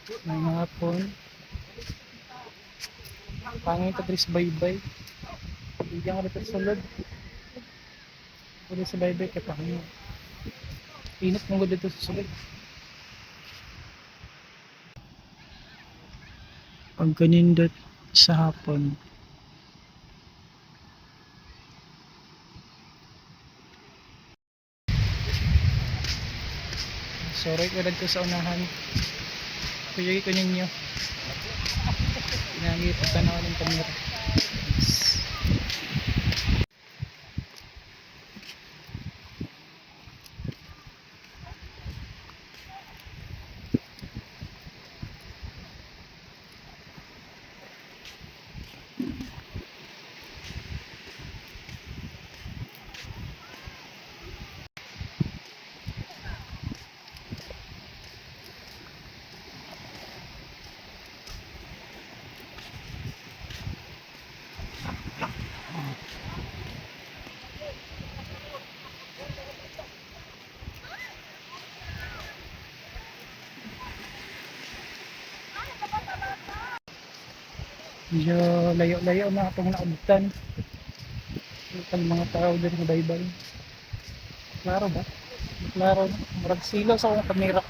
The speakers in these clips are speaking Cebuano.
May hapon. Pangit ta diri sa baybay. Bigyan ko dito sa sulod. Dito sa baybay kay pangit. Init mo dito sa sulod. Pagkanindot sa hapon. Sorry ko dito sa unahan. Kuyugi ko ninyo. Pinagi pagtanaw ng kamera. Yes. Medyo layo-layo na itong naabutan. Ang mga tao din sa baybay. Klaro ba? Klaro na. Murag silaw sa akong kamera.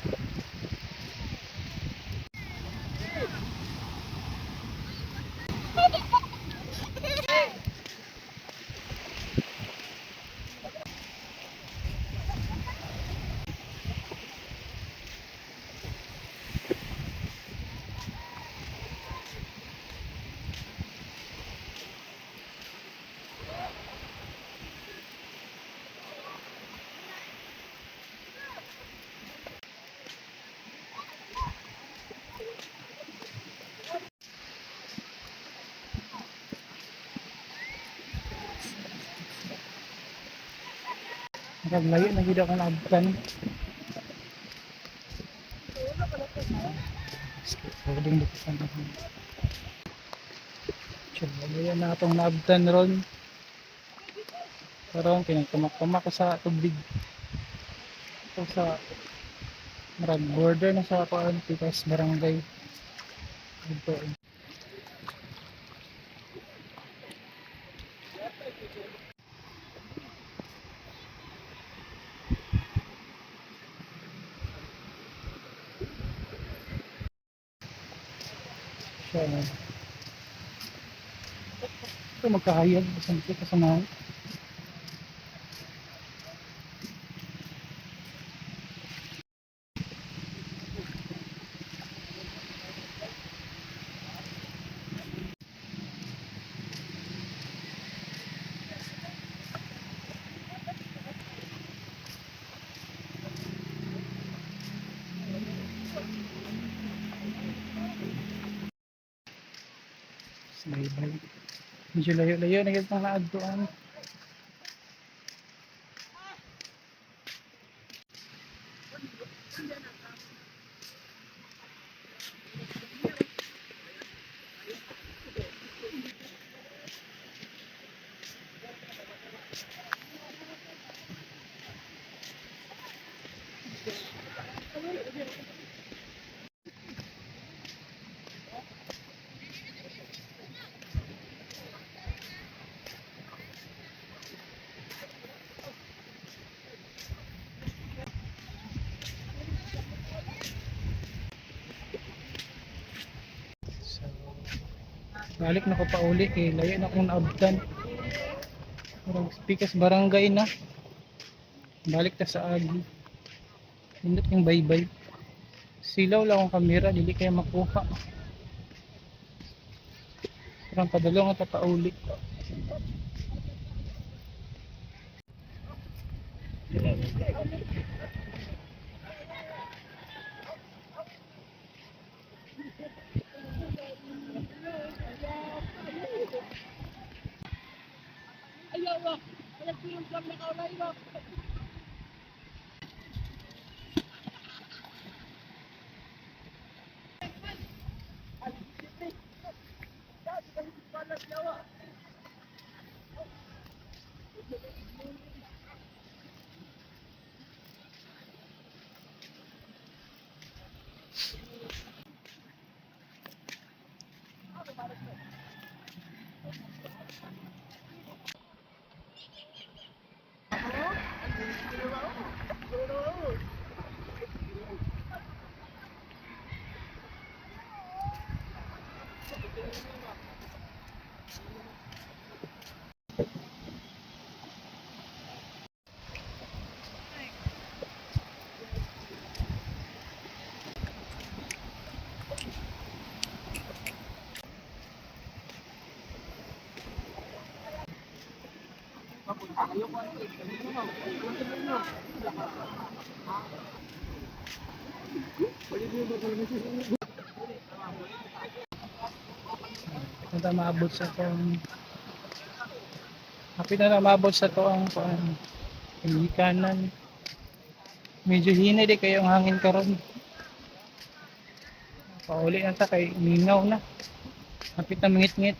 Murag layo na gid akong naabutan. Skateboarding dito sa nahan. Layo na atong naabtan ron. Karon kinagtumak-tumak ko sa tubig. Ito sa murag border na sa kuan Pikas Barangay. Dito. Siya na. Ito magkahayag. Basta kita sa mga. Bye-bye. Medyo layo-layo na yung naadtuan. So, balik na ko pa uli kay layo na akong naabtan. Murag Pikas Barangay na. Balik ta sa Agi. Nindot yung baybay. Silaw lang akong kamera, dili kaya makuha. Parang padalong at pauli. Hapit na maabot sa tong Hapit na maabot sa to ang kuan kanan. Medyo hinay di kayo ang hangin karon. Pauli na ta kay mingaw na. Hapit na mangit-ngit.